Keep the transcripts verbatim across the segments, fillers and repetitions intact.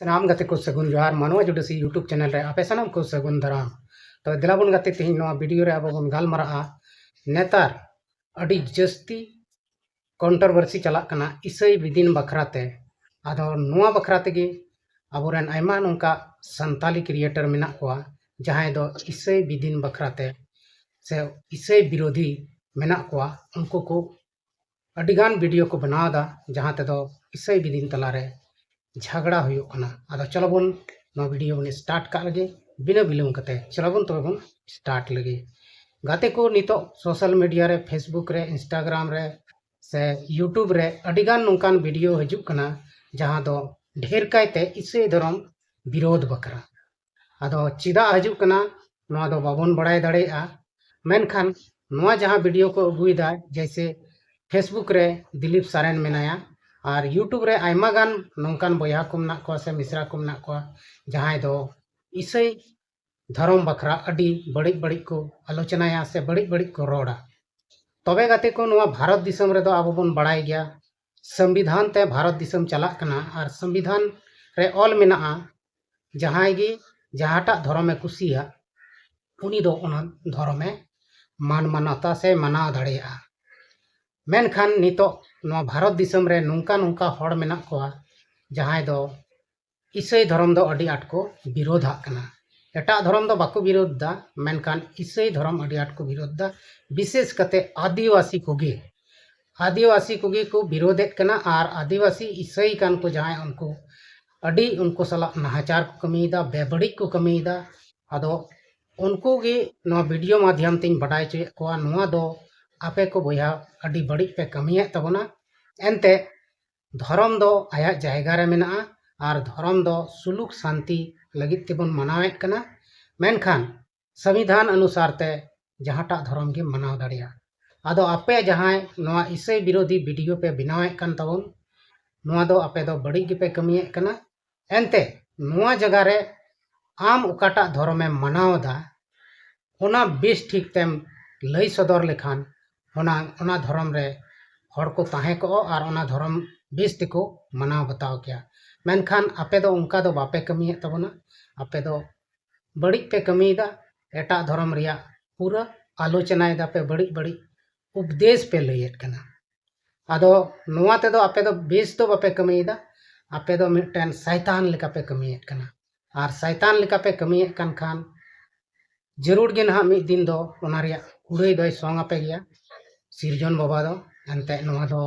ᱥᱟᱱᱟᱢ ᱜᱟᱛᱮ ᱠᱚ ᱥᱟᱹᱜᱩᱱ ᱡᱚᱦᱟᱨ᱾ ᱢᱟᱱᱣᱟ ᱡᱩᱰᱟᱹᱥᱤ YouTube ᱪᱮᱱᱮᱞ ᱨᱮ ᱟᱯᱮ ᱥᱟᱱᱟᱢ ᱠᱚ ᱥᱟᱹᱜᱩᱱ ᱫᱟᱨᱟᱢ᱾ ᱛᱚᱵᱮ ᱫᱮᱞᱟ ᱵᱚᱱ ᱜᱟᱛᱮ, ᱛᱮᱦᱮᱧ ᱱᱚᱣᱟ ᱵᱷᱤᱰᱤᱭᱳ ᱨᱮ ᱟᱵᱚ ᱵᱚᱱ ᱜᱟᱞᱢᱟᱨᱟᱜᱼᱟ ᱱᱮᱛᱟᱨ ᱟᱹᱰᱤ ᱡᱟᱹᱥᱛᱤ ᱠᱚᱱᱴᱨᱳᱵᱷᱟᱨᱥᱤ ᱪᱟᱞᱟᱜ ᱠᱟᱱᱟ ᱤᱥᱟᱹᱭ ᱵᱤᱫᱤᱱ ᱵᱟᱠᱷᱨᱟ ᱛᱮ᱾ ᱟᱫᱚ ᱱᱚᱣᱟ ᱵᱟᱠᱷᱨᱟ ᱛᱮᱜᱮ ᱟᱵᱚᱨᱮᱱ ᱟᱭᱢᱟ ᱱᱚᱝᱠᱟ ᱥᱟᱱᱛᱟᱞᱤ ᱠᱨᱤᱭᱮᱴᱚᱨ ᱢᱮᱱᱟᱜ ᱠᱚᱣᱟ, ᱡᱟᱦᱟᱸᱭ ᱫᱚ ᱤᱥᱟᱹᱭ ᱵᱤᱫᱤᱱ ᱵᱟᱠᱷᱨᱟ ᱛᱮ ᱥᱮ ᱤᱥᱟᱹᱭ ᱵᱤᱨᱳᱫᱷᱤ ᱢᱮᱱᱟᱜ ᱠᱚᱣᱟ᱾ ᱩᱱᱠᱩ ᱠᱚ ᱟᱹᱰᱤᱜᱟᱱ ᱵᱷᱤᱰᱤᱭᱳ ᱠᱚ ᱵᱮᱱᱟᱣ ᱮᱫᱟ, ᱡᱟᱦᱟᱸ ᱛᱮᱫᱚ ᱤᱥᱟᱹᱭ ᱵᱤᱫᱤᱱ ᱛᱟᱞᱟᱨᱮ ᱡᱷᱟᱜᱽᱲᱟ ᱦᱩᱭᱩᱜ ᱠᱟᱱᱟ᱾ ᱟᱫᱚ ᱪᱚᱞᱚ ᱵᱚᱱ ᱱᱚᱣᱟ ᱵᱷᱤᱰᱤᱭᱳ ᱵᱚᱱ ᱥᱴᱟᱨᱴ ᱠᱟᱜ ᱞᱮᱜᱮ ᱵᱤᱱᱟᱹ ᱵᱤᱞᱚᱢ ᱠᱟᱛᱮ᱾ ᱪᱚᱞᱚ ᱵᱚᱱ ᱛᱚᱵᱮ ᱵᱚᱱ ᱥᱴᱟᱨᱴ ᱞᱮᱜᱮ᱾ ᱜᱟᱛᱮ ᱠᱚ, ᱱᱤᱛᱚᱜ ᱥᱳᱥᱟᱞ ᱢᱤᱰᱤᱭᱟ ᱨᱮ, Facebook ᱨᱮ, Instagram ᱨᱮ ᱥᱮ YouTube ᱨᱮ ᱟᱹᱰᱤᱜᱟᱱ ᱱᱚᱝᱠᱟᱱ ᱵᱷᱤᱰᱤᱭᱳ ᱦᱤᱡᱩᱜ ᱠᱟᱱᱟ, ᱡᱟᱦᱟᱸ ᱫᱚ ᱰᱷᱮᱨ ᱠᱟᱭᱛᱮ ᱤᱥᱟᱹᱭ ᱫᱷᱚᱨᱚᱢ ᱵᱤᱨᱳᱫᱷ ᱵᱟᱠᱷᱨᱟ᱾ ᱟᱫᱚ ᱪᱮᱫᱟᱜ ᱦᱤᱡᱩᱜ ᱠᱟᱱᱟ, ᱱᱚᱣᱟ ᱫᱚ ᱵᱟᱵᱚᱱ ᱵᱟᱲᱟᱭ ᱫᱟᱲᱮᱭᱟᱜᱼᱟ᱾ ᱢᱮᱱᱠᱷᱟᱱ ᱱᱚᱣᱟ ᱡᱟᱦᱟᱸ ᱵᱷᱤᱰᱤᱭᱳ ᱠᱚ ᱟᱹᱜᱩᱭᱮᱫᱟ, ᱡᱮᱭᱥᱮ Facebook ᱨᱮ ᱫᱤᱞᱤᱯ ᱥᱟᱨᱮᱱ ᱢᱮᱱᱟᱭᱟ, ᱟᱨ YouTube ᱨᱮ ᱟᱭᱢᱟ ᱜᱟᱱ ᱱᱚᱝᱠᱟᱱ ᱵᱚᱭᱦᱟ ᱠᱚ ᱢᱮᱱᱟᱜ ᱠᱚᱣᱟ ᱥᱮ ᱢᱤᱥᱨᱟ ᱠᱚ ᱢᱮᱱᱟᱜ ᱠᱚᱣᱟ, ᱡᱟᱦᱟᱸᱭ ᱫᱚ ᱤᱥᱟᱹᱭ ᱫᱷᱚᱨᱚᱢ ᱵᱟᱠᱷᱨᱟ ᱟᱹᱰᱤ ᱵᱟᱹᱲᱤᱡ ᱵᱟᱹᱲᱤᱡ ᱠᱚ ᱟᱞᱳᱪᱚᱱᱟᱭᱟ ᱥᱮ ᱵᱟᱹᱲᱤᱡ ᱵᱟᱹᱲᱤᱡ ᱠᱚ ᱨᱚᱲᱟ᱾ ᱛᱚᱵᱮ ᱜᱟᱛᱮ ᱠᱚ, ᱱᱚᱣᱟ ᱵᱷᱟᱨᱚᱛ ᱫᱤᱥᱚᱢ ᱨᱮᱫᱚ ᱟᱵᱚ ᱵᱚᱱ ᱵᱟᱲᱟᱭ ᱜᱮᱭᱟ, ᱥᱚᱝᱵᱤᱫᱷᱟᱱ ᱛᱮ ᱵᱷᱟᱨᱚᱛ ᱫᱤᱥᱚᱢ ᱪᱟᱞᱟᱜ ᱠᱟᱱᱟ, ᱟᱨ ᱥᱚᱝᱵᱤᱫᱷᱟᱱ ᱨᱮ ᱚᱞ ᱢᱮᱱᱟᱜᱼᱟ, ᱡᱟᱦᱟᱸᱭ ᱜᱮ ᱡᱟᱦᱟᱸᱴᱟᱜ ᱫᱷᱚᱨᱚᱢᱮ ᱠᱩᱥᱤᱭᱟᱜ, ᱩᱱᱤ ᱫᱚ ᱚᱱᱟ ᱫᱷᱚᱨᱚᱢᱮ ᱢᱟᱱ ᱢᱟᱱᱚᱛᱟ ᱥᱮ ᱢᱟᱱᱟᱣ ᱫᱟᱲᱮᱭᱟᱜᱼᱟ᱾ ᱢᱮᱱᱠᱷᱟᱱ ᱱᱤᱛᱚᱜ ᱱᱚᱣᱟ ᱵᱷᱟᱨᱚᱛ ᱫᱤᱥᱚᱢ ᱨᱮ ᱱᱚᱝᱠᱟ ᱱᱚᱝᱠᱟ ᱦᱚᱲ ᱢᱮᱱᱟᱜ ᱠᱚᱣᱟ, ᱡᱟᱦᱟᱸᱭ ᱫᱚ ᱤᱥᱟᱹᱭ ᱫᱷᱚᱨᱚᱢ ᱫᱚ ᱟᱹᱰᱤ ᱟᱸᱴ ᱠᱚ ᱵᱤᱨᱳᱫᱷᱟᱜ ᱠᱟᱱᱟ᱾ ᱮᱴᱟᱜ ᱫᱷᱚᱨᱚᱢ ᱫᱚ ᱵᱟᱠᱚ ᱵᱤᱨᱳᱫᱷ ᱫᱟ, ᱢᱮᱱᱠᱷᱟᱱ ᱤᱥᱟᱹᱭ ᱫᱷᱚᱨᱚᱢ ᱟᱹᱰᱤ ᱟᱸᱴ ᱠᱚ ᱵᱤᱨᱳᱫᱷ ᱫᱟ᱾ ᱵᱤᱥᱮᱥ ᱠᱟᱛᱮ ᱟᱹᱫᱤᱵᱟᱹᱥᱤ ᱠᱚᱜᱮ, ᱟᱹᱫᱤᱵᱟᱹᱥᱤ ᱠᱚᱜᱮ ᱠᱚ ᱵᱤᱨᱳᱫᱷᱮᱫ ᱠᱟᱱᱟ᱾ ᱟᱨ ᱟᱹᱫᱤᱵᱟᱹᱥᱤ ᱤᱥᱟᱹᱭ ᱠᱟᱱ ᱠᱚ ᱡᱟᱦᱟᱸᱭ, ᱩᱱᱠᱩ ᱟᱹᱰᱤ, ᱩᱱᱠᱩ ᱥᱟᱞᱟᱜ ᱱᱟᱦᱟᱪᱟᱨ ᱠᱚ ᱠᱟᱹᱢᱤᱭᱮᱫᱟ, ᱵᱮᱵᱟᱹᱲᱤᱡ ᱠᱚ ᱠᱟᱹᱢᱤᱭᱮᱫᱟ᱾ ᱟᱫᱚ ᱩᱱᱠᱩ ᱜᱮ ᱱᱚᱣᱟ ᱵᱷᱤᱰᱤᱭᱳ ᱢᱟᱫᱽᱫᱷᱚᱢ ᱛᱤᱧ ᱵᱟᱰᱟᱭ ᱦᱚᱪᱚᱭᱮᱫ ᱠᱚᱣᱟ, ᱱᱚᱣᱟ ᱫᱚ ᱟᱯᱮ ᱠᱚ ᱵᱚᱭᱦᱟ ᱟᱹᱰᱤ ᱵᱟᱹᱲᱤᱡ ᱯᱮ ᱠᱟᱹᱢᱤᱭᱮᱫ ᱛᱟᱵᱚᱱᱟ᱾ ᱮᱱᱛᱮ ᱫᱷᱚᱨᱚᱢ ᱫᱚ ᱟᱭᱟᱜ ᱡᱟᱭᱜᱟ ᱨᱮ ᱢᱮᱱᱟᱜᱼᱟ, ᱟᱨ ᱫᱷᱚᱨᱚᱢ ᱫᱚ ᱥᱩᱞᱩᱠ ᱥᱟᱱᱛᱤ ᱞᱟᱹᱜᱤᱫ ᱛᱮᱵᱚᱱ ᱢᱟᱱᱟᱣᱮᱫ ᱠᱟᱱᱟ᱾ ᱢᱮᱱᱠᱷᱟᱱ ᱥᱚᱝᱵᱤᱫᱷᱟᱱ ᱚᱱᱩᱥᱟᱨ ᱛᱮ ᱡᱟᱦᱟᱸᱴᱟᱜ ᱫᱷᱚᱨᱚᱢ ᱜᱮᱢ ᱢᱟᱱᱟᱣ ᱫᱟᱲᱮᱭᱟᱜᱼᱟ᱾ ᱟᱫᱚ ᱟᱯᱮ ᱡᱟᱦᱟᱸᱭ ᱱᱚᱣᱟ ᱤᱥᱟᱹᱭ ᱵᱤᱨᱳᱫᱷᱤ ᱵᱷᱤᱰᱤᱭᱳ ᱯᱮ ᱵᱮᱱᱟᱣᱮᱫ ᱠᱟᱱ ᱛᱟᱵᱚᱱ, ᱱᱚᱣᱟ ᱫᱚ ᱟᱯᱮ ᱫᱚ ᱵᱟᱹᱲᱤᱡ ᱜᱮᱯᱮ ᱠᱟᱹᱢᱤᱭᱮᱫ ᱠᱟᱱᱟ᱾ ᱮᱱᱛᱮ ᱱᱚᱣᱟ ᱡᱟᱭᱜᱟ ᱨᱮ ᱟᱢ ᱚᱠᱟᱴᱟᱜ ᱫᱷᱚᱨᱚᱢᱮᱢ ᱢᱟᱱᱟᱣ ᱮᱫᱟ, ᱚᱱᱟ ᱵᱮᱥ ᱴᱷᱤᱠ ᱛᱮᱢ ᱞᱟᱹᱭ ᱥᱚᱫᱚᱨ ᱞᱮᱠᱷᱟᱱ, ᱚᱱᱟ, ᱚᱱᱟ ᱫᱷᱚᱨᱚᱢ ᱨᱮ ᱦᱚᱲ ᱠᱚ ᱛᱟᱦᱮᱸ ᱠᱚᱜᱼᱟ ᱟᱨ ᱚᱱᱟ ᱫᱷᱚᱨᱚᱢ ᱵᱮᱥ ᱛᱮᱠᱚ ᱢᱟᱱᱟᱣ ᱵᱟᱛᱟᱣ ᱠᱮᱭᱟ᱾ ᱢᱮᱱᱠᱷᱟᱱ ᱟᱯᱮ ᱫᱚ ᱚᱱᱠᱟ ᱫᱚ ᱵᱟᱯᱮ ᱠᱟᱹᱢᱤᱭᱮᱫ ᱛᱟᱵᱚᱱᱟ᱾ ᱟᱯᱮ ᱫᱚ ᱵᱟᱹᱲᱤᱡ ᱯᱮ ᱠᱟᱹᱢᱤᱭᱮᱫᱟ, ᱮᱴᱟᱜ ᱫᱷᱚᱨᱚᱢ ᱨᱮᱭᱟᱜ ᱯᱩᱨᱟᱹ ᱟᱞᱳᱪᱚᱱᱟᱭ ᱫᱟᱯᱮ, ᱵᱟᱹᱲᱤᱡ ᱵᱟᱹᱲᱤᱡ ᱩᱯᱫᱮᱥ ᱯᱮ ᱞᱟᱹᱭᱮᱫ ᱠᱟᱱᱟ᱾ ᱟᱫᱚ ᱱᱚᱣᱟ ᱛᱮᱫᱚ ᱟᱯᱮ ᱫᱚ ᱵᱮᱥ ᱫᱚ ᱵᱟᱯᱮ ᱠᱟᱹᱢᱤᱭᱮᱫᱟ, ᱟᱯᱮ ᱫᱚ ᱢᱤᱫᱴᱮᱱ ᱥᱟᱭᱛᱟᱱ ᱞᱮᱠᱟ ᱯᱮ ᱠᱟᱹᱢᱤᱭᱮᱫ ᱠᱟᱱᱟ᱾ ᱟᱨ ᱥᱟᱭᱛᱟᱱ ᱞᱮᱠᱟ ᱯᱮ ᱠᱟᱹᱢᱤᱭᱮᱫ ᱠᱟᱱ ᱠᱷᱟᱱ ᱡᱟᱹᱨᱩᱲ ᱜᱮ ᱱᱟᱦᱟᱜ ᱢᱤᱫ ᱫᱤᱱ ᱫᱚ ᱚᱱᱟ ᱨᱮᱭᱟᱜ ᱠᱩᱲᱟᱹᱭ ᱫᱚᱭ ᱥᱚᱝ ᱟᱯᱮ ᱜᱮᱭᱟ ᱥᱤᱨᱡᱚᱱ ᱵᱟᱵᱟ ᱫᱚ᱾ ᱮᱱᱛᱮᱫ ᱱᱚᱣᱟ ᱫᱚ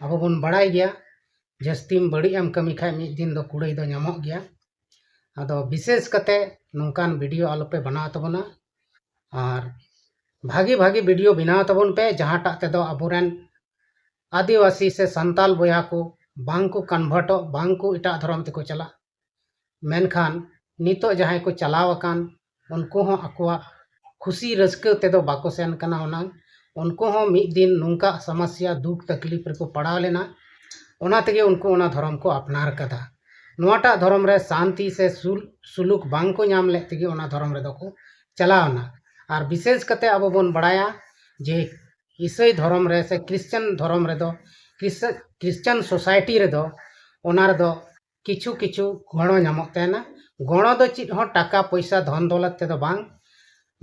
ᱟᱵᱚ ᱵᱚᱱ ᱵᱟᱲᱟᱭ ᱜᱮᱭᱟ, ᱡᱟᱹᱥᱛᱤᱢ ᱵᱟᱹᱲᱤᱡ ᱮᱢ ᱠᱟᱹᱢᱤ ᱠᱷᱟᱡ ᱢᱤᱫ ᱫᱤᱱ ᱫᱚ ᱠᱩᱲᱟᱹᱭ ᱫᱚ ᱧᱟᱢᱚᱜ ᱜᱮᱭᱟ᱾ ᱟᱫᱚ ᱵᱤᱥᱮᱥ ᱠᱟᱛᱮ ᱱᱚᱝᱠᱟᱱ ᱵᱷᱤᱰᱤᱭᱳ ᱟᱞᱚᱯᱮ ᱵᱮᱱᱟᱣ ᱛᱟᱵᱚᱱᱟ, ᱟᱨ ᱵᱷᱟᱜᱤ ᱵᱷᱟᱜᱤ ᱵᱷᱤᱰᱤᱭᱳ ᱵᱮᱱᱟᱣ ᱛᱟᱵᱚᱱ ᱯᱮ, ᱡᱟᱦᱟᱸᱴᱟᱜ ᱛᱮᱫᱚ ᱟᱵᱚᱨᱮᱱ ᱟᱹᱫᱤᱵᱟᱹᱥᱤ ᱥᱮ ᱥᱟᱱᱛᱟᱞ ᱵᱚᱭᱦᱟ ᱠᱚ ᱵᱟᱝ ᱠᱚ ᱠᱚᱱᱵᱷᱟᱨᱴᱚᱜ, ᱵᱟᱝ ᱠᱚ ᱮᱴᱟᱜ ᱫᱷᱚᱨᱚᱢ ᱛᱮᱠᱚ ᱪᱟᱞᱟᱜ᱾ ᱢᱮᱱᱠᱷᱟᱱ ᱱᱤᱛᱚᱜ ᱡᱟᱦᱟᱸᱭ ᱠᱚ ᱪᱟᱞᱟᱣ ᱟᱠᱟᱱ, ᱩᱱᱠᱩ ᱦᱚᱸ ᱟᱠᱚᱣᱟᱜ ᱠᱷᱩᱥᱤ ᱨᱟᱹᱥᱠᱟᱹ ᱛᱮᱫᱚ ᱵᱟᱠᱚ ᱥᱮᱱ ᱠᱟᱱᱟ ᱦᱩᱱᱟᱹᱝ᱾ ᱩᱱᱠᱩ ᱦᱚᱸ ᱢᱤᱫ ᱫᱤᱱ ᱱᱚᱝᱠᱟ ᱥᱚᱢᱚᱥᱥᱟ, ᱫᱩᱠ ᱛᱟᱠᱞᱤᱯ ᱨᱮᱠᱚ ᱯᱟᱲᱟᱣ ᱞᱮᱱᱟ, ᱚᱱᱟ ᱛᱮᱜᱮ ᱩᱱᱠᱩ ᱚᱱᱟ ᱫᱷᱚᱨᱚᱢ ᱠᱚ ᱟᱯᱱᱟᱨ ᱠᱟᱫᱟ᱾ ᱱᱚᱣᱟᱴᱟᱜ ᱫᱷᱚᱨᱚᱢ ᱨᱮ ᱥᱟᱱᱛᱤ ᱥᱮ ᱥᱩᱞ-, ᱥᱩᱞᱩᱠ ᱵᱟᱝ ᱠᱚ ᱧᱟᱢ ᱞᱮᱫ ᱛᱮᱜᱮ ᱚᱱᱟ ᱫᱷᱚᱨᱚᱢ ᱨᱮᱫᱚ ᱠᱚ ᱪᱟᱞᱟᱣ ᱮᱱᱟ᱾ ᱟᱨ ᱵᱤᱥᱮᱥ ᱠᱟᱛᱮ ᱟᱵᱚ ᱵᱚᱱ ᱵᱟᱲᱟᱭᱟ ᱡᱮ ᱤᱥᱟᱹᱭ ᱫᱷᱚᱨᱚᱢ ᱨᱮ ᱥᱮ ᱠᱨᱤᱥᱪᱟᱱ ᱫᱷᱚᱨᱚᱢ ᱨᱮᱫᱚ, ᱠᱨᱤᱥ-, ᱠᱨᱤᱥᱪᱟᱱ ᱥᱳᱥᱟᱭᱴᱤ ᱨᱮᱫᱚ ᱚᱱᱟ ᱨᱮᱫᱚ ᱠᱤᱪᱷᱩ ᱠᱤᱪᱷᱩ ᱜᱚᱲᱚ ᱧᱟᱢᱚᱜ ᱛᱟᱦᱮᱱᱟ᱾ ᱜᱚᱲᱚ ᱫᱚ ᱪᱮᱫ ᱦᱚᱸ ᱴᱟᱠᱟ ᱯᱚᱭᱥᱟ ᱫᱷᱚᱱ ᱫᱚᱞᱚᱛ ᱛᱮᱫᱚ ᱵᱟᱝ,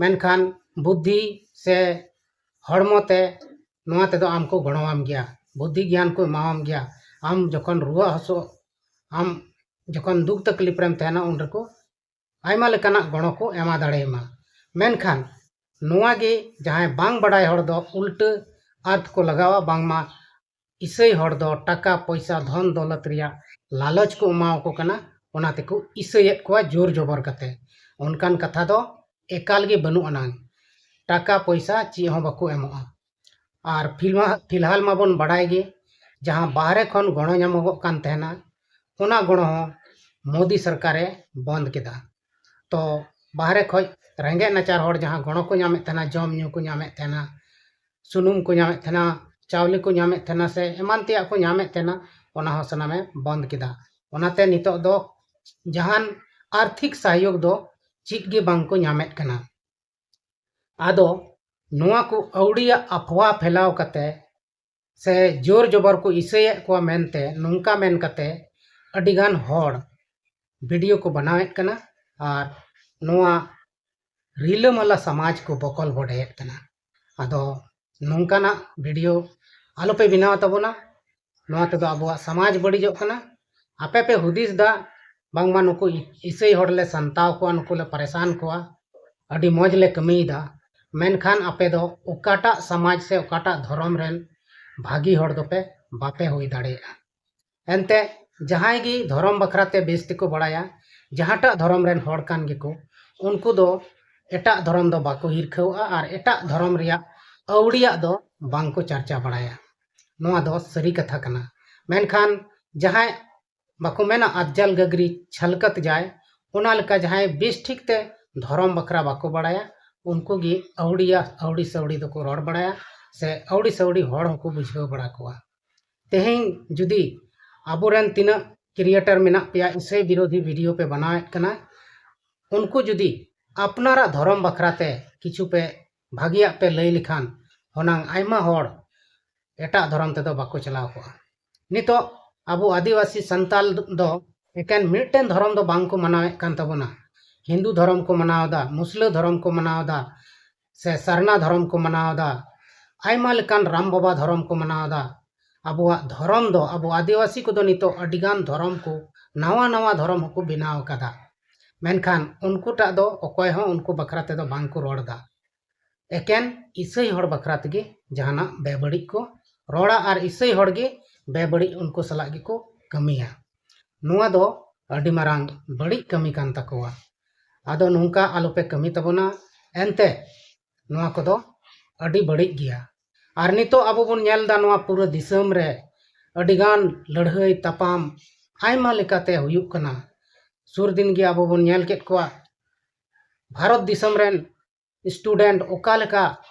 ᱢᱮᱱᱠᱷᱟᱱ ᱵᱩᱫᱽᱫᱷᱤ ᱥᱮ ᱦᱚᱲᱢᱚ ᱛᱮ ᱱᱚᱣᱟ ᱛᱮᱫᱚ ᱟᱢ ᱠᱚ ᱜᱚᱲᱚᱣᱟᱢ ᱜᱮᱭᱟ, ᱵᱩᱫᱽᱫᱷᱤ ᱜᱮᱭᱟᱱ ᱠᱚ ᱮᱢᱟᱣᱟᱢ ᱜᱮᱭᱟ᱾ ᱟᱢ ᱡᱚᱠᱷᱚᱱ ᱨᱩᱣᱟᱹ ᱦᱟᱹᱥᱩ, ᱟᱢ ᱡᱚᱠᱷᱚᱱ ᱫᱩᱠ ᱛᱟᱠᱞᱤᱯ ᱨᱮᱢ ᱛᱟᱦᱮᱱᱟ, ᱩᱱ ᱨᱮᱠᱚ ᱟᱭᱢᱟ ᱞᱮᱠᱟᱱᱟᱜ ᱜᱚᱲᱚ ᱠᱚ ᱮᱢᱟ ᱫᱟᱲᱮᱭᱟᱢᱟ᱾ ᱢᱮᱱᱠᱷᱟᱱ ᱱᱚᱣᱟ ᱜᱮ ᱡᱟᱦᱟᱸᱭ ᱵᱟᱝ ᱵᱟᱲᱟᱭ ᱦᱚᱲ ᱫᱚ ᱩᱞᱴᱟᱹ ᱟᱨᱛᱷ ᱠᱚ ᱞᱟᱜᱟᱣᱟ, ᱵᱟᱝᱢᱟ ᱤᱥᱟᱹᱭ ᱦᱚᱲ ᱫᱚ ᱴᱟᱠᱟ ᱯᱚᱭᱥᱟ ᱫᱷᱚᱱ ᱫᱚᱞᱚᱛ ᱨᱮᱭᱟᱜ ᱞᱟᱞᱚᱪ ᱠᱚ ᱮᱢᱟᱣᱟᱠᱚ ᱠᱟᱱᱟ, ᱚᱱᱟ ᱛᱮᱠᱚ ᱤᱥᱟᱹᱭᱮᱫ ᱠᱚᱣᱟ ᱡᱳᱨ ᱡᱚᱵᱚᱨ ᱠᱟᱛᱮ᱾ ᱚᱱᱠᱟᱱ ᱠᱟᱛᱷᱟ ᱫᱚ ᱮᱠᱟᱞ ᱜᱮ ᱵᱟᱹᱱᱩᱜ ᱟᱱᱟᱝ᱾ ᱴᱟᱠᱟ ᱯᱚᱭᱥᱟ ᱪᱮᱫ ᱦᱚᱸ ᱵᱟᱠᱚ ᱮᱢᱚᱜᱼᱟ᱾ ᱟᱨ ᱯᱷᱤᱞᱢᱟ-, ᱯᱷᱤᱞᱦᱟᱞ ᱢᱟᱵᱚᱱ ᱵᱟᱲᱟᱭ ᱜᱮ, ᱡᱟᱦᱟᱸ ᱵᱟᱦᱨᱮ ᱠᱷᱚᱱ ᱜᱚᱲᱚ ᱧᱟᱢᱚᱜᱚᱜ ᱠᱟᱱ ᱛᱟᱦᱮᱱᱟ, ᱚᱱᱟ ᱜᱚᱲᱚ ᱦᱚᱸ ᱢᱳᱫᱤ ᱥᱚᱨᱠᱟᱨᱮ ᱵᱚᱱᱫ ᱠᱮᱫᱟ᱾ ᱛᱚ ᱵᱟᱦᱨᱮ ᱠᱷᱚᱡ ᱨᱮᱸᱜᱮᱡ ᱱᱟᱪᱟᱨ ᱦᱚᱲ ᱡᱟᱦᱟᱸ ᱜᱚᱲᱚ ᱠᱚ ᱧᱟᱢᱮᱫ ᱛᱟᱦᱮᱱᱟ, ᱡᱚᱢ ᱧᱩ ᱠᱚ ᱧᱟᱢᱮᱫ ᱛᱟᱦᱮᱱᱟ, ᱥᱩᱱᱩᱢ ᱠᱚ ᱧᱟᱢᱮᱫ ᱛᱟᱦᱮᱱᱟ, ᱪᱟᱣᱞᱮ ᱠᱚ ᱧᱟᱢᱮᱫ ᱛᱟᱦᱮᱱᱟ, ᱥᱮ ᱮᱢᱟᱱ ᱛᱮᱭᱟᱜ ᱠᱚ ᱧᱟᱢᱮᱫ ᱛᱟᱦᱮᱱᱟ, ᱚᱱᱟ ᱦᱚᱸ ᱥᱟᱱᱟᱢᱮ ᱵᱚᱱᱫ ᱠᱮᱫᱟ᱾ ᱚᱱᱟᱛᱮ ᱱᱤᱛᱚᱜ ᱫᱚ ᱡᱟᱦᱟᱱ ᱟᱨᱛᱷᱤᱠ ᱥᱟᱦᱭᱳᱜᱽ ᱫᱚ ᱪᱮᱫ ᱜᱮ ᱵᱟᱝ ᱠᱚ ᱧᱟᱢᱮᱫ ᱠᱟᱱᱟ᱾ ᱟᱫᱚ ᱱᱚᱣᱟ ᱠᱚ ᱟᱹᱣᱲᱤᱭᱟᱜ ᱟᱯᱷᱣᱟ ᱯᱷᱮᱞᱟᱣ ᱠᱟᱛᱮ ᱥᱮ ᱡᱳᱨ ᱡᱚᱵᱚᱨ ᱠᱚ ᱤᱥᱟᱹᱭᱮᱫ ᱠᱚᱣᱟ ᱢᱮᱱᱛᱮ, ᱱᱚᱝᱠᱟ ᱢᱮᱱ ᱠᱟᱛᱮ ᱟᱹᱰᱤᱜᱟᱱ ᱦᱚᱲ ᱵᱷᱤᱰᱤᱭᱳ ᱠᱚ ᱵᱮᱱᱟᱣᱮᱫ ᱠᱟᱱᱟ ᱟᱨ ᱱᱚᱣᱟ ᱨᱤᱞᱟᱹᱢᱟᱞᱟ ᱥᱚᱢᱟᱡᱽ ᱠᱚ ᱵᱚᱠᱚᱞ ᱵᱚᱰᱮᱭᱮᱫ ᱠᱟᱱᱟ᱾ ᱟᱫᱚ ᱱᱚᱝᱠᱟᱱᱟᱜ ᱵᱷᱤᱰᱤᱭᱳ ᱟᱞᱚᱯᱮ ᱵᱮᱱᱟᱣ ᱛᱟᱵᱚᱱᱟ᱾ ᱱᱚᱣᱟ ᱛᱮᱫᱚ ᱟᱵᱚᱣᱟᱜ ᱥᱚᱢᱟᱡᱽ ᱵᱟᱹᱲᱤᱡᱚᱜ ᱠᱟᱱᱟ᱾ ᱟᱯᱮ ᱯᱮ ᱦᱩᱫᱤᱥ ᱫᱟ ᱵᱟᱝᱢᱟ ᱱᱩᱠᱩ ᱤᱥᱟᱹᱭ ᱦᱚᱲ ᱞᱮ ᱥᱟᱱᱛᱟᱣ ᱠᱚᱣᱟ, ᱱᱩᱠᱩ ᱞᱮ ᱯᱟᱨᱮᱥᱟᱱ ᱠᱚᱣᱟ, ᱟᱹᱰᱤ ᱢᱚᱡᱽ ᱞᱮ ᱠᱟᱹᱢᱤᱭᱮᱫᱟ᱾ ᱢᱮᱱᱠᱷᱟᱱ ᱟᱯᱮ ᱫᱚ ᱚᱠᱟᱴᱟᱜ ᱥᱚᱢᱟᱡᱽ ᱥᱮ ᱚᱠᱟᱴᱟᱜ ᱫᱷᱚᱨᱚᱢ ᱨᱮᱱ ᱵᱷᱟᱹᱜᱤ ᱦᱚᱲ ᱫᱚᱯᱮ ᱵᱟᱯᱮ ᱦᱩᱭ ᱫᱟᱲᱮᱭᱟᱜᱼᱟ᱾ ᱮᱱᱛᱮ ᱡᱟᱦᱟᱸᱭ ᱜᱮ ᱫᱷᱚᱨᱚᱢ ᱵᱟᱠᱷᱨᱟ ᱛᱮ ᱵᱮᱥ ᱛᱮᱠᱚ ᱵᱟᱲᱟᱭᱟ, ᱡᱟᱦᱟᱸᱴᱟᱜ ᱫᱷᱚᱨᱚᱢ ᱨᱮᱱ ᱦᱚᱲ ᱠᱟᱱ ᱜᱮᱠᱚ, ᱩᱱᱠᱩ ᱫᱚ ᱮᱴᱟᱜ ᱫᱷᱚᱨᱚᱢ ᱫᱚ ᱵᱟᱠᱚ ᱦᱤᱨᱠᱷᱟᱹᱣᱟᱜᱼᱟ ᱟᱨ ᱮᱴᱟᱜ ᱫᱷᱚᱨᱚᱢ ᱨᱮᱭᱟᱜ ᱟᱹᱣᱲᱤᱭᱟᱜ ᱫᱚ ᱵᱟᱝᱠᱚ ᱪᱟᱨᱪᱟ ᱵᱟᱲᱟᱭᱟ᱾ ᱱᱚᱣᱟ ᱫᱚ ᱥᱟᱹᱨᱤ ᱠᱟᱛᱷᱟ ᱠᱟᱱᱟ᱾ ᱢᱮᱱᱠᱷᱟᱱ ᱡᱟᱦᱟᱸᱭ ᱵᱟᱠᱚ ᱢᱮᱱᱟ ᱟᱡᱡᱟᱞ ᱜᱟᱜᱽᱨᱤ ᱪᱷᱟᱞᱠᱟᱛ ᱡᱟᱭ, ᱚᱱᱟ ᱞᱮᱠᱟ ᱡᱟᱦᱟᱸᱭ ᱵᱮᱥ ᱴᱷᱤᱠ ᱛᱮ ᱫᱷᱚᱨᱚᱢ ᱵᱟᱠᱷᱨᱟ ᱵᱟᱠᱚ ᱵᱟᱲᱟᱭᱟ, ᱩᱱᱠᱩ ᱜᱮ ᱟᱹᱣᱲᱤᱭᱟ ᱟᱹᱣᱲᱤ ᱥᱟᱹᱣᱲᱤ ᱫᱚᱠᱚ ᱨᱚᱲ ᱵᱟᱲᱟᱭᱟ ᱥᱮ ᱟᱹᱣᱲᱤ ᱥᱟᱹᱣᱲᱤ ᱦᱚᱲ ᱦᱚᱸᱠᱚ ᱵᱩᱡᱷᱟᱹᱣ ᱵᱟᱲᱟ ᱠᱚᱣᱟ᱾ ᱛᱮᱦᱮᱧ ᱡᱩᱫᱤ ᱟᱵᱚᱨᱮᱱ ᱛᱤᱱᱟᱹᱜ ᱠᱨᱤᱭᱮᱴᱟᱨ ᱢᱮᱱᱟᱜ ᱯᱮᱭᱟ, ᱤᱥᱟᱹᱭ ᱵᱤᱨᱳᱫᱷᱤ ᱵᱷᱤᱰᱤᱭᱳ ᱯᱮ ᱵᱮᱱᱟᱣᱮᱫ ᱠᱟᱱᱟ, ᱩᱱᱠᱩ ᱡᱩᱫᱤ ᱟᱯᱱᱟᱨᱟᱜ ᱫᱷᱚᱨᱚᱢ ᱵᱟᱠᱷᱨᱟ ᱛᱮ ᱠᱤᱪᱷᱩ ᱯᱮ ᱵᱷᱟᱹᱜᱤᱭᱟᱜ ᱯᱮ ᱞᱟᱹᱭ ᱞᱮᱠᱷᱟᱱ, ᱦᱩᱱᱟᱝ ᱟᱭᱢᱟ ᱦᱚᱲ ᱮᱴᱟᱜ ᱫᱷᱚᱨᱚᱢ ᱛᱮᱫᱚ ᱵᱟᱠᱚ ᱪᱟᱞᱟᱣ ᱠᱚᱜᱼᱟ᱾ ᱱᱤᱛᱚᱜ ᱟᱵᱚ ᱟᱹᱫᱤᱵᱟᱹᱥᱤ ᱥᱟᱱᱛᱟᱞ ᱫᱚ ᱮᱠᱮᱱ ᱢᱤᱫᱴᱮᱱ ᱫᱷᱚᱨᱚᱢ ᱫᱚ ᱵᱟᱝ ᱠᱚ ᱢᱟᱱᱟᱣᱮᱫ ᱠᱟᱱ ᱛᱟᱵᱚᱱᱟ᱾ ᱦᱤᱱᱫᱩ ᱫᱷᱚᱨᱚᱢ ᱠᱚ ᱢᱟᱱᱟᱣᱫᱟ, ᱢᱩᱥᱞᱟᱹ ᱫᱷᱚᱨᱚᱢ ᱠᱚ ᱢᱟᱱᱟᱣᱫᱟ, ᱥᱮ ᱥᱟᱨᱱᱟ ᱫᱷᱚᱨᱚᱢ ᱠᱚ ᱢᱟᱱᱟᱣᱫᱟ, ᱟᱭᱢᱟ ᱞᱮᱠᱟᱱ ᱨᱟᱢ ᱵᱟᱵᱟ ᱫᱷᱚᱨᱚᱢ ᱠᱚ ᱢᱟᱱᱟᱣᱫᱟ᱾ ᱟᱵᱚᱣᱟᱜ ᱫᱷᱚᱨᱚᱢ ᱫᱚ, ᱟᱵᱚ ᱟᱹᱫᱤᱵᱟᱹᱥᱤ ᱠᱚᱫᱚ ᱱᱤᱛᱚᱜ ᱟᱹᱰᱤᱜᱟᱱ ᱫᱷᱚᱨᱚᱢ ᱠᱚ, ᱱᱟᱣᱟ ᱱᱟᱣᱟ ᱫᱷᱚᱨᱚᱢ ᱦᱚᱸᱠᱚ ᱵᱮᱱᱟᱣ ᱟᱠᱟᱫᱟ᱾ ᱢᱮᱱᱠᱷᱟᱱ ᱩᱱᱠᱩᱴᱟᱜ ᱫᱚ ᱚᱠᱚᱭ ᱦᱚᱸ ᱩᱱᱠᱩ ᱵᱟᱠᱷᱨᱟ ᱛᱮᱫᱚ ᱵᱟᱝ ᱠᱚ ᱨᱚᱲ ᱮᱫᱟ᱾ ᱮᱠᱮᱱ ᱤᱥᱟᱹᱭ ᱦᱚᱲ ᱵᱟᱠᱷᱨᱟ ᱛᱮᱜᱮ ᱡᱟᱦᱟᱱᱟᱜ ᱵᱮᱵᱟᱹᱲᱤᱡ ᱠᱚ ᱨᱚᱲᱟ ᱟᱨ ᱤᱥᱟᱹᱭ ᱦᱚᱲ ᱜᱮ ᱵᱮᱵᱟᱹᱲᱤᱡ ᱩᱱᱠᱩ ᱥᱟᱞᱟᱜ ᱜᱮᱠᱚ ᱠᱟᱹᱢᱤᱭᱟ᱾ ᱱᱚᱣᱟ ᱫᱚ ᱟᱹᱰᱤ ᱢᱟᱨᱟᱝ ᱵᱟᱹᱲᱤᱡ ᱠᱟᱹᱢᱤ ᱠᱟᱱ ᱛᱟᱠᱚᱣᱟ᱾ ᱟᱫᱚ ᱱᱚᱝᱠᱟ ᱟᱞᱚᱯᱮ ᱠᱟᱹᱢᱤ ᱛᱟᱵᱚᱱᱟ᱾ ᱮᱱᱛᱮ ᱱᱚᱣᱟ ᱠᱚᱫᱚ ᱟᱹᱰᱤ ᱵᱟᱹᱲᱤᱡ ᱜᱮᱭᱟ᱾ ᱟᱨ ᱱᱤᱛᱚᱜ ᱟᱵᱚ ᱵᱚᱱ ᱧᱮᱞ ᱮᱫᱟ, ᱱᱚᱣᱟ ᱯᱩᱨᱟᱹ ᱫᱤᱥᱚᱢ ᱨᱮ ᱟᱹᱰᱤᱜᱟᱱ ᱞᱟᱹᱲᱦᱟᱹᱭ ᱛᱟᱯᱟᱢ ᱟᱭᱢᱟ ᱞᱮᱠᱟᱛᱮ ᱦᱩᱭᱩᱜ ᱠᱟᱱᱟ᱾ ᱥᱩᱨ ᱫᱤᱱ ᱜᱮ ᱟᱵᱚ ᱵᱚᱱ ᱧᱮᱞ ᱠᱮᱫ ᱠᱚᱣᱟ, ᱵᱷᱟᱨᱚᱛ ᱫᱤᱥᱚᱢ ᱨᱮᱱ ᱥᱴᱩᱰᱮᱱᱴ ᱚᱠᱟ ᱞᱮᱠᱟ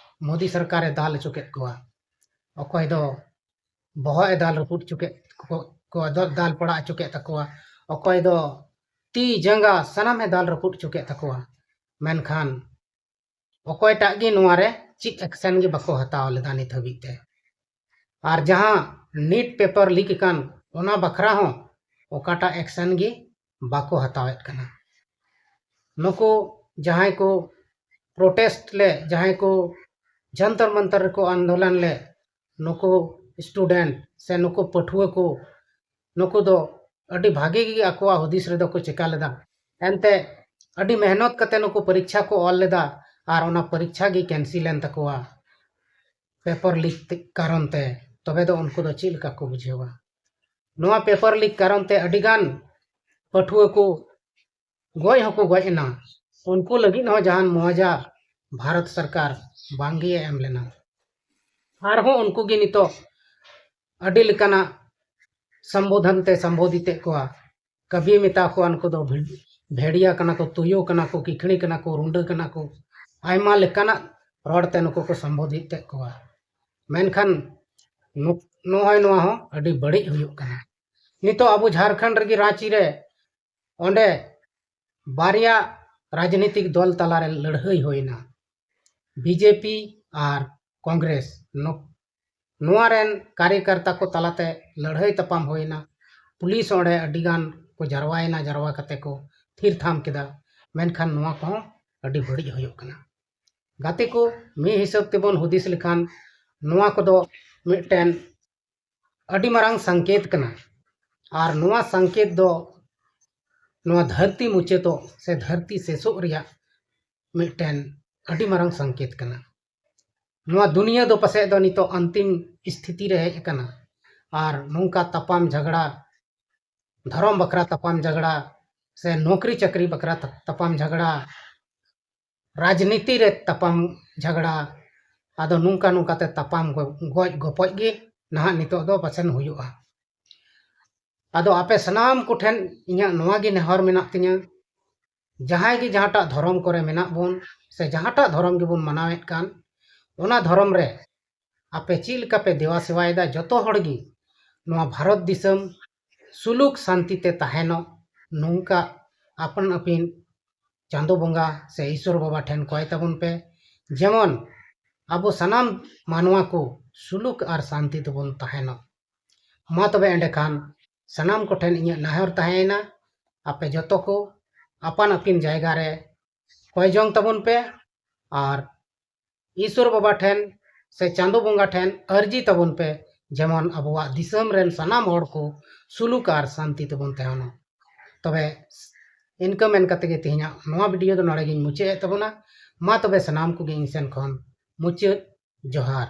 ᱢᱳᱫᱤ ᱥᱚᱨᱠᱟᱨᱮ ᱫᱟᱞ ᱦᱚᱪᱚ ᱠᱮᱫ ᱠᱚᱣᱟ᱾ ᱚᱠᱚᱭ ᱫᱚ ᱵᱚᱦᱚᱜ ᱮ ᱫᱟᱞ ᱨᱟᱹᱯᱩᱫ ᱦᱚᱪᱚ ᱠᱮᱫ ᱠᱚ, ᱠᱚ ᱫᱚ ᱫᱟᱞ ᱯᱟᱲᱟᱜ ᱦᱚᱪᱚ ᱠᱮᱫ ᱛᱟᱠᱚᱣᱟ᱾ ᱚᱠᱚᱭ ᱫᱚ ᱛᱤ ᱡᱟᱸᱜᱟ ᱥᱟᱱᱟᱢ ᱮ ᱫᱟᱞ ᱨᱟᱹᱯᱩᱫ ᱦᱚᱪᱚ ᱠᱮᱫ ᱛᱟᱠᱚᱣᱟ᱾ ᱢᱮᱱᱠᱷᱟᱱ ᱚᱠᱚᱭᱴᱟᱜ ᱜᱮ ᱱᱚᱣᱟ ᱨᱮ ᱪᱮᱫ ᱮᱠᱥᱮᱱ ᱜᱮ ᱵᱟᱠᱚ ᱦᱟᱛᱟᱣ ᱞᱮᱫᱟ ᱱᱤᱛ ᱦᱟᱹᱵᱤᱡ ᱛᱮ᱾ ᱟᱨ ᱡᱟᱦᱟᱸ ᱱᱤᱴ ᱯᱮᱯᱟᱨ ᱞᱤᱠ ᱟᱠᱟᱱ, ᱚᱱᱟ ᱵᱟᱠᱷᱨᱟ ᱦᱚᱸ ᱚᱠᱟᱴᱟᱜ ᱮᱠᱥᱮᱱ ᱜᱮ ᱵᱟᱠᱚ ᱦᱟᱛᱟᱣᱮᱫ ᱠᱟᱱᱟ᱾ ᱱᱩᱠᱩ ᱡᱟᱦᱟᱸᱭ ᱠᱚ ᱯᱨᱚᱴᱮᱥᱴ ᱞᱮ, ᱡᱟᱦᱟᱸᱭ ᱠᱚ ᱡᱚᱱᱛᱚᱨ ᱢᱚᱱᱛᱚᱨ ᱨᱮᱠᱚ ᱟᱱᱫᱳᱞᱚᱱ ᱞᱮ, ᱱᱩᱠᱩ ᱥᱴᱩᱰᱮᱱᱴ ᱥᱮ ᱱᱩᱠᱩ ᱯᱟᱹᱴᱷᱩᱣᱟᱹ ᱠᱚ, ᱱᱩᱠᱩ ᱫᱚ ᱟᱹᱰᱤ ᱵᱷᱟᱜᱮ ᱜᱮ ᱟᱠᱚᱣᱟᱜ ᱦᱩᱫᱤᱥ ᱨᱮᱫᱚ ᱠᱚ ᱪᱮᱠᱟ ᱞᱮᱫᱟ᱾ ᱮᱱᱛᱮ ᱟᱹᱰᱤ ᱢᱮᱦᱱᱚᱛ ᱠᱟᱛᱮ ᱱᱩᱠᱩ ᱯᱚᱨᱤᱠᱷᱟ ᱠᱚ ᱚᱞ ᱞᱮᱫᱟ, ᱟᱨ ᱚᱱᱟ ᱯᱚᱨᱤᱠᱷᱟ ᱜᱮ ᱠᱮᱱᱥᱤᱞ ᱮᱱ ᱛᱟᱠᱚᱣᱟ ᱯᱮᱯᱟᱨ ᱞᱤᱠ ᱠᱟᱨᱚᱱ ᱛᱮ᱾ ᱛᱚᱵᱮ ᱫᱚ ᱩᱱᱠᱩ ᱫᱚ ᱪᱮᱫ ᱞᱮᱠᱟ ᱠᱚ ᱵᱩᱡᱷᱟᱹᱣᱟ? ᱱᱚᱣᱟ ᱯᱮᱯᱟᱨ ᱞᱤᱠ ᱠᱟᱨᱚᱱ ᱛᱮ ᱟᱹᱰᱤᱜᱟᱱ ᱯᱟᱹᱴᱷᱩᱣᱟᱹ ᱠᱚ ᱜᱚᱡ ᱦᱚᱸᱠᱚ ᱜᱚᱡ ᱮᱱᱟ᱾ ᱩᱱᱠᱩ ᱞᱟᱹᱜᱤᱫ ᱦᱚᱸ ᱡᱟᱦᱟᱱ ᱢᱩᱣᱟᱡᱟ ᱵᱷᱟᱨᱚᱛ ᱥᱚᱨᱠᱟᱨ ᱵᱟᱝᱜᱮ ᱮᱢ ᱞᱮᱱᱟ᱾ ᱟᱨᱦᱚᱸ ᱩᱱᱠᱩ ᱜᱮ ᱱᱤᱛᱚᱜ ᱟᱹᱰᱤ ᱞᱮᱠᱟᱱᱟᱜ ᱥᱚᱢᱵᱳᱫᱷᱚᱱ ᱛᱮ ᱥᱚᱢᱵᱳᱫᱷᱤᱛᱮᱫ ᱠᱚᱣᱟ᱾ ᱠᱟᱹᱵᱤᱭᱮ ᱢᱮᱛᱟ ᱠᱚᱣᱟ ᱩᱱᱠᱩ ᱫᱚ ᱵᱷᱤ-, ᱵᱷᱮᱲᱤᱭᱟ ᱠᱟᱱᱟ ᱠᱚ, ᱛᱩᱭᱩ ᱠᱟᱱᱟ ᱠᱚ, ᱠᱤᱠᱷᱲᱤ ᱠᱟᱱᱟ ᱠᱚ, ᱨᱩᱸᱰᱟᱹ ᱠᱟᱱᱟ ᱠᱚ, ᱟᱭᱢᱟ ᱞᱮᱠᱟᱱᱟᱜ ᱨᱚᱲ ᱛᱮ ᱱᱩᱠᱩ ᱠᱚ ᱥᱚᱢᱵᱳᱫᱷᱤᱛᱮᱫ ᱠᱚᱣᱟ᱾ ᱢᱮᱱᱠᱷᱟᱱ ᱱᱩ-, ᱱᱚᱜᱼᱚᱭ ᱱᱚᱣᱟ ᱦᱚᱸ ᱟᱹᱰᱤ ᱵᱟᱹᱲᱤᱡ ᱦᱩᱭᱩᱜ ᱠᱟᱱᱟ᱾ ᱱᱤᱛᱚᱜ ᱟᱵᱚ ᱡᱷᱟᱲᱠᱷᱚᱸᱰ ᱨᱮᱜᱮ ᱨᱟᱸᱪᱤ ᱨᱮ ᱚᱸᱰᱮ ᱵᱟᱨᱭᱟ ᱨᱟᱡᱽᱱᱤᱛᱤᱠ ᱫᱚᱞ ᱛᱟᱞᱟᱨᱮ ᱞᱟᱹᱲᱦᱟᱹᱭ ᱦᱩᱭᱱᱟ, ᱵᱤᱡᱮᱯᱤ ᱟᱨ ᱠᱚᱝᱜᱨᱮᱥ᱾ ᱱᱚ-, ᱱᱚᱣᱟ ᱨᱮᱱ ᱠᱟᱨᱭᱚᱠᱟᱨᱛᱟ ᱠᱚ ᱛᱟᱞᱟᱛᱮ ᱞᱟᱹᱲᱦᱟᱹᱭ ᱛᱟᱯᱟᱢ ᱦᱩᱭᱱᱟ᱾ ᱯᱩᱞᱤᱥ ᱚᱸᱰᱮ ᱟᱹᱰᱤᱜᱟᱱ ᱠᱚ ᱡᱟᱨᱣᱟᱭᱮᱱᱟ, ᱡᱟᱨᱣᱟ ᱠᱟᱛᱮ ᱠᱚ ᱛᱷᱤᱨ ᱛᱷᱟᱢ ᱠᱮᱫᱟ᱾ ᱢᱮᱱᱠᱷᱟᱱ ᱱᱚᱣᱟ ᱠᱚᱦᱚᱸ ᱟᱹᱰᱤ ᱵᱟᱹᱲᱤᱡ ᱦᱩᱭᱩᱜ ᱠᱟᱱᱟ᱾ ᱜᱟᱛᱮ ᱠᱚ, ᱢᱤᱫ ᱦᱤᱥᱟᱹᱵ ᱛᱮᱵᱚᱱ ᱦᱩᱫᱤᱥ ᱞᱮᱠᱷᱟᱱ ᱱᱚᱣᱟ ᱠᱚᱫᱚ ᱢᱤᱫᱴᱮᱱ ᱟᱹᱰᱤ ᱢᱟᱨᱟᱝ ᱥᱟᱝᱠᱮᱛ ᱠᱟᱱᱟ᱾ ᱟᱨ ᱱᱚᱣᱟ ᱥᱟᱝᱠᱮᱛ ᱫᱚ ᱱᱚᱣᱟ ᱫᱷᱟᱹᱨᱛᱤ ᱢᱩᱪᱟᱹᱫᱚᱜ ᱥᱮ ᱫᱷᱟᱹᱨᱛᱤ ᱥᱮᱥᱚᱜ ᱨᱮᱭᱟᱜ ᱢᱤᱫᱴᱮᱱ ᱟᱹᱰᱤ ᱢᱟᱨᱟᱝ ᱥᱟᱝᱠᱮᱛ ᱠᱟᱱᱟ᱾ ᱱᱚᱣᱟ ᱫᱩᱱᱤᱭᱟᱹ ᱫᱚ ᱯᱟᱥᱮᱡ ᱫᱚ ᱱᱤᱛᱚᱜ ᱟᱱᱛᱤᱢ ᱥᱛᱷᱤᱛᱤ ᱨᱮ ᱦᱮᱡ ᱟᱠᱟᱱᱟ᱾ ᱟᱨ ᱱᱚᱝᱠᱟ ᱛᱟᱯᱟᱢ ᱡᱷᱟᱜᱽᱲᱟ, ᱫᱷᱚᱨᱚᱢ ᱵᱟᱠᱷᱨᱟ ᱛᱟᱯᱟᱢ ᱡᱷᱟᱜᱽᱲᱟ, ᱥᱮ ᱱᱚᱠᱨᱤ ᱪᱟᱹᱠᱨᱤ ᱵᱟᱠᱷᱨᱟ ᱛᱟ-, ᱛᱟᱯᱟᱢ ᱡᱷᱟᱜᱽᱲᱟ, ᱨᱟᱡᱽᱱᱤᱛᱤ ᱨᱮ ᱛᱟᱯᱟᱢ ᱡᱷᱟᱜᱽᱲᱟ, ᱟᱫᱚ ᱱᱚᱝᱠᱟ ᱱᱚᱝᱠᱟᱛᱮ ᱛᱟᱯᱟᱢ ᱜᱚ-, ᱜᱚᱡ ᱜᱚᱯᱚᱡ ᱜᱮ ᱱᱟᱦᱟᱜ ᱱᱤᱛᱚᱜ ᱫᱚ ᱯᱟᱥᱮᱱ ᱦᱩᱭᱩᱜᱼᱟ᱾ ᱟᱫᱚ ᱟᱯᱮ ᱥᱟᱱᱟᱢ ᱠᱚᱴᱷᱮᱱ ᱤᱧᱟᱹᱜ ᱱᱚᱣᱟ ᱜᱮ ᱱᱮᱦᱚᱨ ᱢᱮᱱᱟᱜ ᱛᱤᱧᱟᱹ, ᱡᱟᱦᱟᱸᱭ ᱜᱮ ᱡᱟᱦᱟᱸᱴᱟᱜ ᱫᱷᱚᱨᱚᱢ ᱠᱚᱨᱮ ᱢᱮᱱᱟᱜ ᱵᱚᱱ ᱥᱮ ᱡᱟᱦᱟᱸᱴᱟᱜ ᱫᱷᱚᱨᱚᱢ ᱜᱮᱵᱚᱱ ᱢᱟᱱᱟᱣᱮᱫ ᱠᱟᱱ, ᱚᱱᱟ ᱫᱷᱚᱨᱚᱢ ᱨᱮ ᱟᱯᱮ ᱪᱮᱫ ᱞᱮᱠᱟ ᱯᱮ ᱫᱮᱣᱟ ᱥᱮᱣᱟᱭᱮᱫᱟ, ᱡᱚᱛᱚ ᱦᱚᱲ ᱜᱮ ᱱᱚᱣᱟ ᱵᱷᱟᱨᱚᱛ ᱫᱤᱥᱚᱢ ᱥᱩᱞᱩᱠ ᱥᱟᱱᱛᱤ ᱛᱮ ᱛᱟᱦᱮᱱᱚᱜ, ᱱᱚᱝᱠᱟ ᱟᱯᱟᱱ ᱟᱹᱯᱤᱱ ᱪᱟᱸᱫᱚ ᱵᱚᱸᱜᱟ ᱥᱮ ᱤᱥᱚᱨ ᱵᱟᱵᱟ ᱴᱷᱮᱱ ᱠᱚᱭ ᱛᱟᱵᱚᱱ ᱯᱮ, ᱡᱮᱢᱚᱱ ᱟᱵᱚ ᱥᱟᱱᱟᱢ ᱢᱟᱱᱣᱟ ᱠᱚ ᱥᱩᱞᱩᱠ ᱟᱨ ᱥᱟᱱᱛᱤ ᱛᱮᱵᱚᱱ ᱛᱟᱦᱮᱱᱚᱜ᱾ ᱢᱟ ᱛᱚᱵᱮ ᱮᱸᱰᱮᱠᱷᱟᱱ ᱥᱟᱱᱟᱢ ᱠᱚᱴᱷᱮᱱ ᱤᱧᱟᱹᱜ ᱱᱟᱦᱚᱨ ᱛᱟᱦᱮᱸᱭᱮᱱᱟ, ᱟᱯᱮ ᱡᱚᱛᱚ ᱠᱚ ᱟᱯᱟᱱ ᱟᱹᱯᱤᱱ ᱡᱟᱭᱜᱟ ᱨᱮ ᱠᱚᱭ ᱡᱚᱝ ᱛᱟᱵᱚᱱ ᱯᱮ ᱟᱨ ᱤᱥᱚᱨ ᱵᱟᱵᱟ ᱴᱷᱮᱱ ᱥᱮ ᱪᱟᱸᱫᱚ ᱵᱚᱸᱜᱟ ᱴᱷᱮᱱ ᱟᱹᱨᱡᱤ ᱛᱟᱵᱚᱱ ᱯᱮ, ᱡᱮᱢᱚᱱ ᱟᱵᱚᱣᱟᱜ ᱫᱤᱥᱚᱢ ᱨᱮᱱ ᱥᱟᱱᱟᱢ ᱦᱚᱲ ᱠᱚ ᱥᱩᱞᱩᱠ ᱟᱨ ᱥᱟᱱᱛᱤ ᱛᱮᱵᱚᱱ ᱛᱟᱦᱮᱱᱟ᱾ ᱛᱚᱵᱮ ᱤᱱᱠᱟᱹ ᱢᱮᱱ ᱠᱟᱛᱮ ᱜᱮ ᱛᱮᱦᱮᱧᱟᱜ ᱱᱚᱣᱟ ᱵᱷᱤᱰᱤᱭᱳ ᱫᱚ ᱱᱚᱰᱮ ᱜᱤᱧ ᱢᱩᱪᱟᱹᱫ ᱮᱫ ᱛᱟᱵᱚᱱᱟ᱾ ᱢᱟ ᱛᱚᱵᱮ ᱥᱟᱱᱟᱢ ᱠᱚᱜᱮ ᱤᱧ ᱥᱮᱱ ᱠᱷᱚᱱ ᱢᱩᱪᱟᱹᱫ ᱡᱚᱦᱟᱨ᱾